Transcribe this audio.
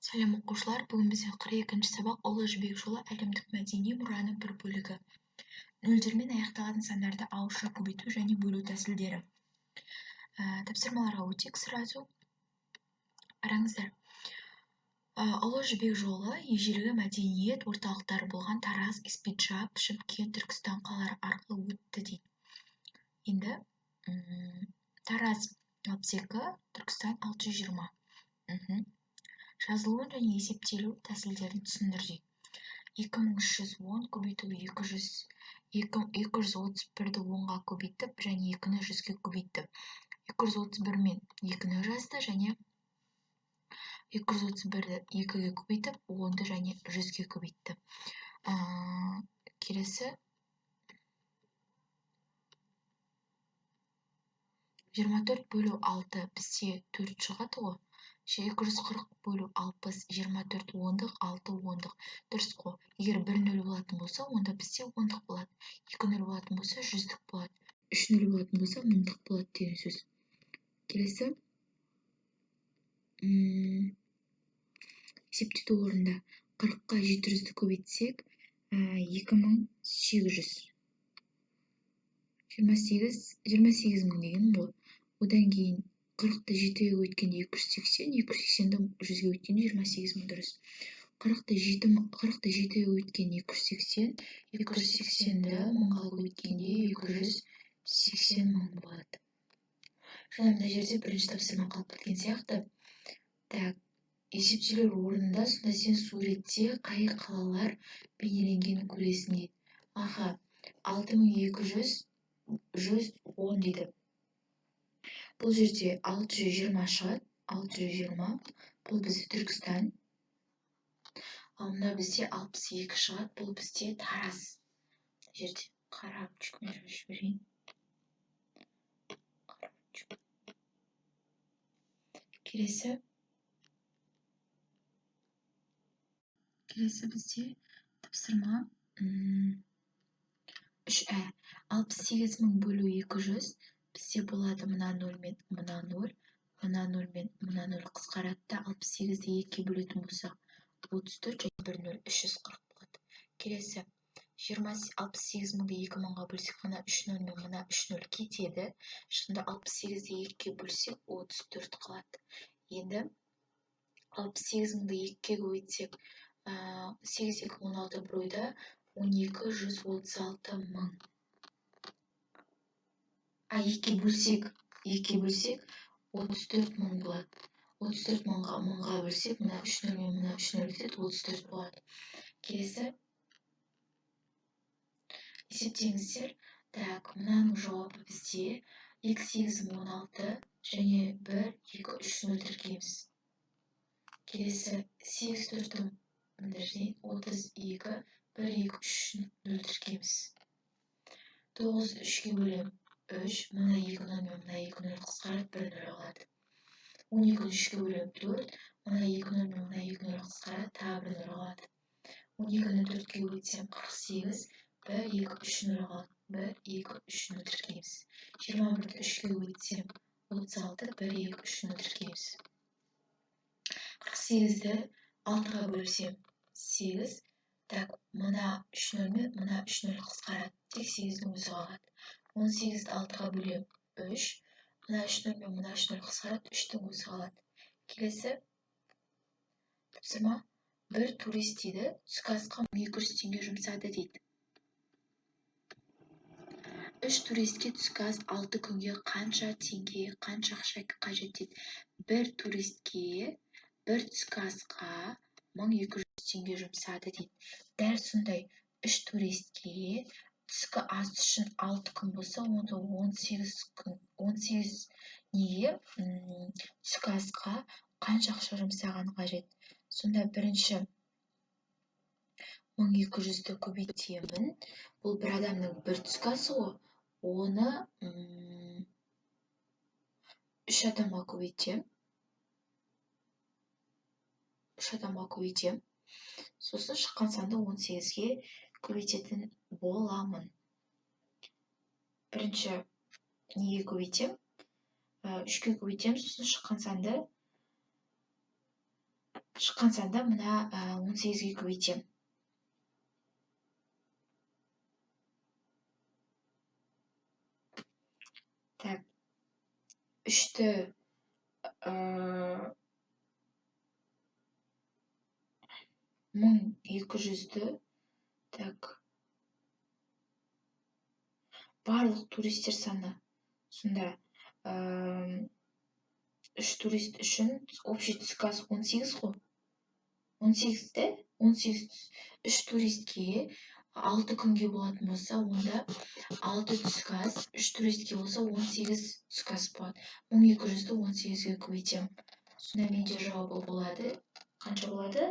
Сәлем, оқушылар! Бүгін бізде 42-сабақ, «Ұлы Жібек жолы: әлемдік мәдени мұраның бір бөлігі». Нөлдермен аяқталатын сандарды ауызша көбейту және бөлу тәсілдері. Тапсырмаларға өтейік сразу. Қараңыздар. Ұлы Жібек жолы ежелгі мәдениет орталықтары болған Тараз, Испиджаб, Шымкент, Түркістан қалалары арқылы өтті дейді. Енді Тараз 62, Түркістан 620. Жазылуын және есептелу тәсілдерін түсіндір дейді. 2310 көбейту 200, 231-ді 10-ға көбейтіп және 2-ні 100-ге көбейтті. 231 мен 2-ні жазды және 231-ді 2-ге көбейтіп, 10-ды және 100-ге көбейтті. Келесі 24 бөлу 6 бізде 4 шығады ғой. 240 бөлу 60, 24 ондық, 6 ондық. Дұрыс қой. Егер 1 нөл болатын болса, онда бізде ондық болады. 2 нөл болатын болса, жүздік болады. 3 нөл болатын болса, мыңдық болады деген сөз. Келесі есептеу орнында 40-қа 700-ді көбейтсек, 2800. 28 мың деген ғой. Одан кейін 40-ты 7-ге көбейткенде 280, 280-ді 100-ге көбейткенде 28 мың, дұрыс. 40-ты 7-ге көбейткенде 280, 280-ді мыңға көбейткенде 280 мың болады. Жаңа мына жерде бірінші тапсырма қалып кеткен сияқты. Так, есептеулер орнында сонда сен суретте қай қалалар бейнеленгенін көресің дейді. Аха, 6200 110 дейді. Бұл жерде 620 шығады, 620, бұл бізде Түркістан. Ал мына бізде 62 шығады, бұл бізде Тараз. Мына жерде қара ручкамен жазып жіберейін. Қара ручка. Келесі. Келесі бізде тапсырма 3Ә. 68 мың бөлу 200 бізде болады мына 0 мен мына 0, мына 0 мен мына 0 қысқарады да, 68-ді 2-ге бөлетін болсақ, 34 және 1 0 340 болады. Келесі 68 мыңды 2 мыңға бөлсек, мына 3 0 мен мына 3 0 кетеді. Сонда 68-ді 2-ге бөлсек, 34 қалады. Енді 68 мыңды 2-ге көбейтсек, 8 2 16 бір ойда 12 136 мың. 2-ге бөлсек, 2-ге бөлсек, 34 мың болады. 34 мыңға бөлсек, мына 3 0 мен мына 3 0 кетеді, 34 болады. Келесі есептеңіздер. Так, мынаның жауабы бізде 2 8 16 және 1 2 3 0 тіркейміз. Келесі 8 4 32 1 2 3 0 тіркейміз. 9 3-ге бөлемін. 3, мына 2 0 мен мына 2 0 қысқарады, 1 0 қалады. 12-ні 3-ге бөлемін, 4, мына 2 0 мен мына 2 0 қысқарады, тағы 1 0 қалады. 12-ні 4-ге көбейтсем 48, 1 2 3 0 қалады. 1 2 3 0 тіркейміз. 21-ді 3-ге көбейтсем 36, 1 2 3 0 тіркейміз. 48-ді 6-ға бөлсем 8, так, мына 3 0 мен мына 3 0 қысқарады, тек 8-дің өзі қалады. 18-ді 6-ға бөлем 3, мына 3 0 мен мына 3 0 қысқарады, 3-тің өзі қалады. Келесі тапсырма. Бір турист дейді, түскі асқа 1200 теңге жұмсады дейді. 3 туристке түскі ас 6 күнге қанша теңге, қанша ақша қажет дейді. Бір туристке бір түскі асқа 1200 теңге жұмсады дейді. Дәл сондай 3 туристке түскі ас үшін 6 күн болса, онда 18 күн, 18 неге түскі асқа қанша ақша жұмсаған қажет. Сонда бірінші 1200-ді көбейтемін. Бұл бір адамның бір түскі асы ғой. Оны 3 адамға көбейтем. 3 адамға көбейтем. Сосын шыққан санды 18-ге көбейтетін боламын. Бірінші неге көбейтем? 3-ке көбейтем, сосын шыққан санды Шыққан санды мына 18-ге көбейтемін. Так, 3-ті 1200-ді, так, барлық туристер саны сонда 3 турист үшін общий түскі ас 18 ғой. 18-ті, 18 3 туристке 6 күнге болатын болса, онда 6 түскі ас, 3 туристке болса 18 түскі ас болады. 1200-ді 18-ге көбейтемін. Сонда менде жауабы болады. Қанша болады?